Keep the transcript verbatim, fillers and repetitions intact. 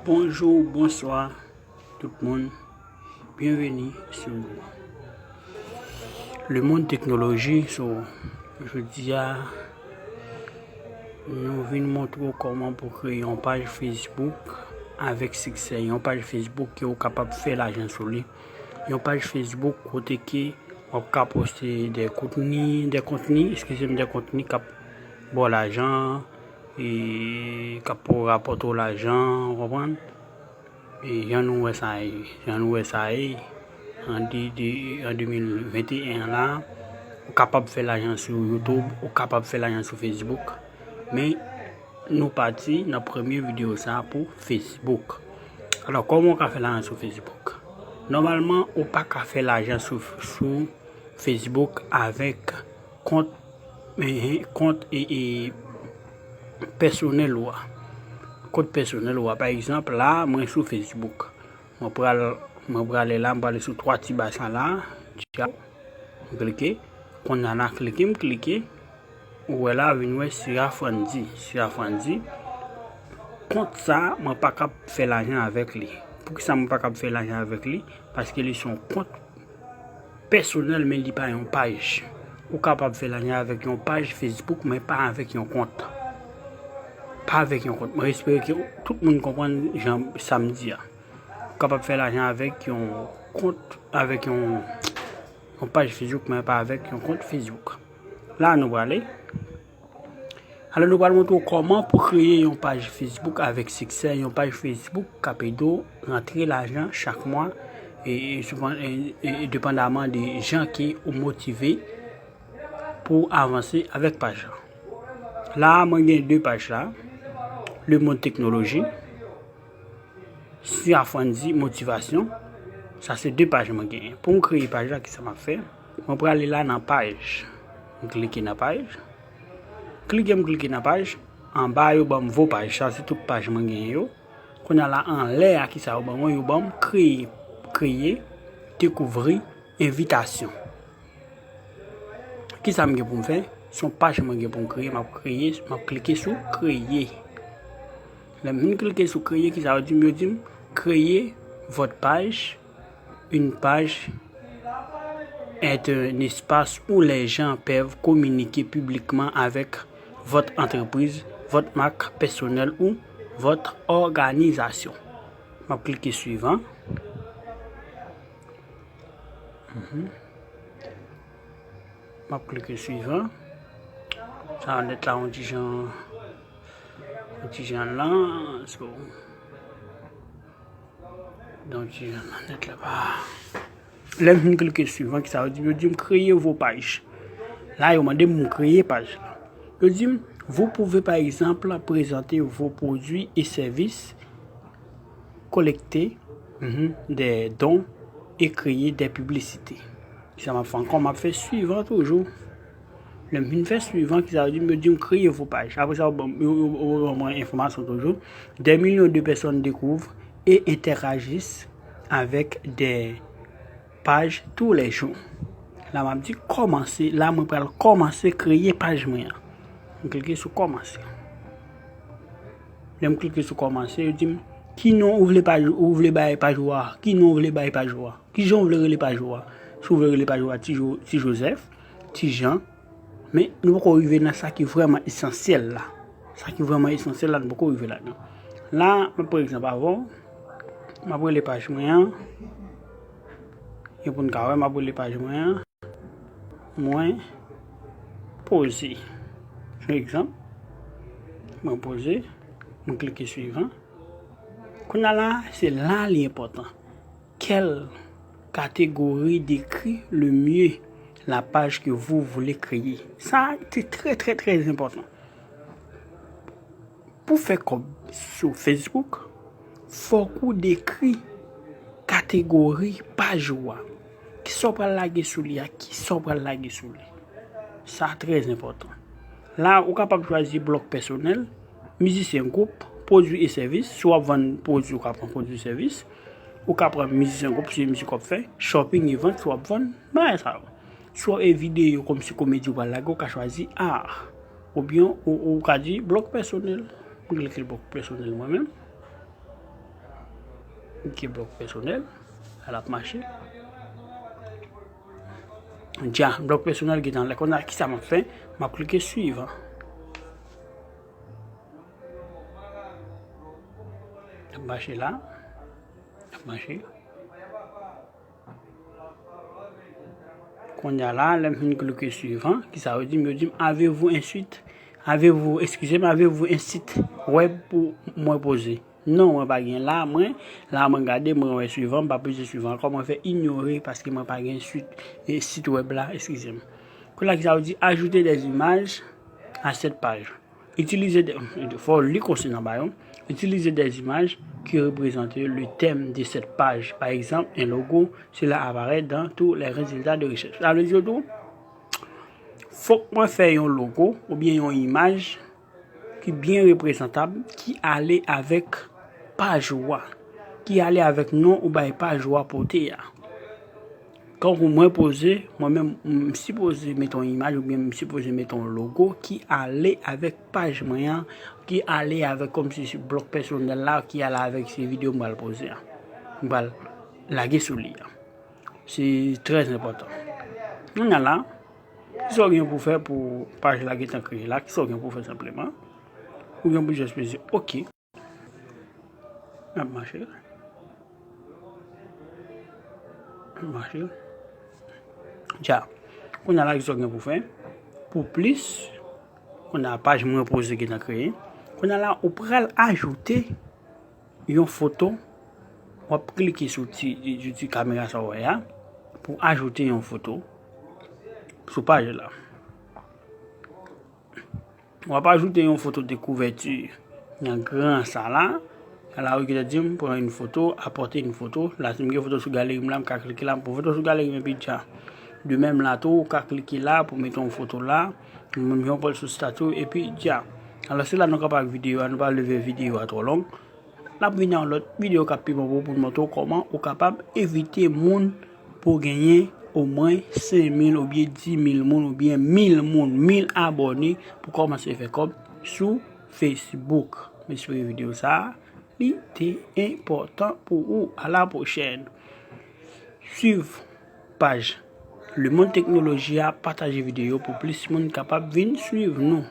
Bonjou, bonswa tout moun. Byenveni sou Le Monde Technologie. So, jodi a, nou vin montre w kòman pou kreye yon paj Facebook avèk siksè. Yon paj Facebook ke w kapab fè lajan sou li. Yon paj Facebook kote ke w ap ka poste de kontni, de kontni, eskize m, de kontni k ap ba w lajan, e k ap rapòte w lajan, w konprann? E jan nou wè sa ye, jan nou wè sa ye, an de, de, an de mil venteyen an la, ou kapab fè lajan sou YouTube, ou kapab fè lajan sou Facebook. Men, nou pati nan premye videyo sa pou Facebook. Alò, kòman ou ka fè lajan sou Facebook? Nòmalman, ou pa ka fè lajan sou, sou Facebook avèk kont, eh, kont e, e, pèsonèl ou a. Kont pèsonèl ou a. Pa egzanp, la, mwen sou Facebook. Mwen pral, mwen prale la, mwen prale sou twa ti ba sa la. Dja, mwen klike. Kounye a la, klike, m klike. Ou wè la, vin wè Sira Frandy. Sira Frandy. Kont sa, mwen pa kab fè lajan avèk li. Poukisa mwen pa kab fè lajan avèk li? Paske li se yon kont pèsonèl, men li pa yon paj. Ou kapab fè lajan avèk yon paj Facebook, men pa avèk yon kont. Pa avèk yon kont. Mwen espere ke tout moun konprann jan sa m di a. Ou kapab fè lajan avèk yon kont, avèk yon, yon paj Facebook, men pa avèk yon kont Facebook. La, nou prale. Alò, nou pral montre w kòman pou kreye yon paj Facebook avèk siksè, yon paj Facebook k ap ede w rantre lajan chak mwa, e, e, souvan, e, e, e depandaman de jan ke ou motive pou w avanse avèk paj la. La, mwen gen de paj la, Le Monde Technologie, Sira Frandy Motivation. Sa se de paj mwen genyen. Pou m kreye paj la, kisa m ap fè? Mwen prale la nan paj. Mwen klike nan paj. Klike, m klike nan paj. Anba, yo ban m vo paj. Sa se tout paj mwen genyen yo. Kounye a la, anlè a, kisa yo ban mwen? Yo ban m kreye, kreye, dekouvri, envitasyon. Kisa m gen pou m fè? Se yon paj mwen gen pou m kreye, m ap kreye, m ap klike sou kreye. Lè m fin klike sou kreye, kisa yo di m? Yo di m, créez votre page, une page est un espace où les gens peuvent communiquer publiquement avec votre entreprise, votre marque personnelle ou votre organisation. M ap klike suivant. Mhm. M ap klike suivant. Sa va nèt la, yon ti jan, yon ti jan lan. So, yon ti jan lan nèt la pa. Lè m fin klike suivant, ki sa yo di? Yo di m créez vos pages. La, yo mande m kreye paj la. Yo di m, vous pouvez par exemple présenter vos produits et services, collecter, mhm, des dons et créer des publicités. Kisa m ap fè ankò? M ap fè suivant toujou. Lè m fin fè suivant, kisa yo di m? Yo di m créez vos pages. Apre sa, yo ban m, yo, yo, yo ban mwen enfòmasyon toujou. Des millions de personnes découvrent et interagissent avec des pages tous les jours. La, m ap di kòmanse. La, mwen pral kòmanse kreye paj mwen an. M klike sou kòmanse. Lè m klike sou kòmanse, yo di m, ki non ou vle paj, ou vle bay paj ou a? Ki non ou vle bay paj ou a? Ki jan ou vle rele paj ou a? Si ou vle rele paj ou a Ti Jo-, Ti Joseph, Ti Jan, men nou poko rive nan sa ki vrèman esansyèl la. Sa ki vrèman esansyèl la, nou poko rive ladan. La, mwen, pa egzanp, avè w, m ap rele paj mwen an. Gen pou n ka wè, m ap rele paj mwen an. Mwen poze. Yon egzanp. Mwen poze. Mwen klike suivant. Kounye a la, se la li enpòtan. Quelle catégorie décrit le mieux la page que vous voulez créer? Sa, se trè, trè, trè enpòtan. Pou fè kòb sou Facebook, fòk ou dekri kategori paj ou a. Kisa w pral lage sou li a? Kisa w pral lage sou li? Sa trè enpòtan. La, ou kapab chwazi blòg pèsonèl, mizisyen gwoup, pwodui e sèvis. Si w ap vann pwodui, ou ka pran pwodui, sèvis. Ou ka pran mizisyen gwoup, si se mizik w ap fè, shopping e vant, si w ap vann, bagay sa yo. Si w ap fè videyo kòmsi komedi w pral lage, ou ka chwazi art. Oubyen ou, ou ka di blòg pèsonèl. Mwen klike blòg pèsonèl mwen menm. Ki blòk pèsonèl. Al ap mache. Dja, blòk pèsonèl gentan la. Kounye a, kisa m ap fè? M ap klike suivan. L ap mache la. L ap mache. Kounye a la, lè m fin klike suivan, kisa yo di m? Yo di m, avez-vous un site? Avez-vous, excusez-moi, avez-vous un site web pou mwen poze? Non, mwen pa gen la, mwen, la mwen gade, mwen wè suivan, m pa poze suivan ankò, mwen fè inyore paske mwen pa gen site, e, sit web la, excusez-moi. Kounye a, kisa yo di? Ajouter des images à cette page. Utiliser des, fò w li konsiy nan ba yo. Utiliser des images qui représentent le thème de cette page. Par exemple, un logo, cela apparaît dans tous les résultats de recherche. Sa vle di tou, fòk mwen fè yon logo oubyen yon imaj ki byen reprezantab, ki ale avèk paj ou a, ki ale avèk non ou bay paj ou a pote a. Kankou mwen poze, mwen menm, m sipoze mete yon imaj oubyen m sipoze mete yon logo ki ale avèk paj mwen an, ki ale avèk kòmsi se blòk pèsonèl la, ki ale avèk se videyo m pral poze a. M pral lage sou li a. Se trè enpòtan. Kounye a la, kisa w gen pou fè pou paj la gentan kreye la? Kisa w gen pou fè senpleman? Ou gen pou jis peze oke. N ap mache. N ap mache. Dja. Kounye a la, kisa w gen pou fè? Pou plis, kounye a paj mwen poze gentan kreye. Kounye a la, ou pral ajoute yon foto. W ap klike sou ti, sou ti kamera sa w wè a pou ajoute yon foto sou paj la. W ap ajoute yon foto de kouvèti nan gran sa la. La, ou gentan di m, prendre une photo, apporter une photo. La, si m gen foto sou galeri m la, m ka klike la, m pran foto sou galeri m epi dja. De menm la tou, ou ka klike la pou mete yon foto la. Mwen menm, yon pòl sou stati w, epi dja. Alò, se la nou kanpe ak videyo a, nou pa leve videyo a twò long. N ap vini ak yon lòt videyo k ap pi bon pou, pou n montre w kòman ou kapab envite moun pou w genyen omwen senk mil oubyen dis mil moun oubyen mil moun, mil abòne pou kòmanse fè kòb sou Facebook. M espere videyo sa a, li te enpòtan pou ou. A la pwochèn. Swiv paj Le Monde Technologie a, pataje videyo pou plis moun kapab vin swiv nou.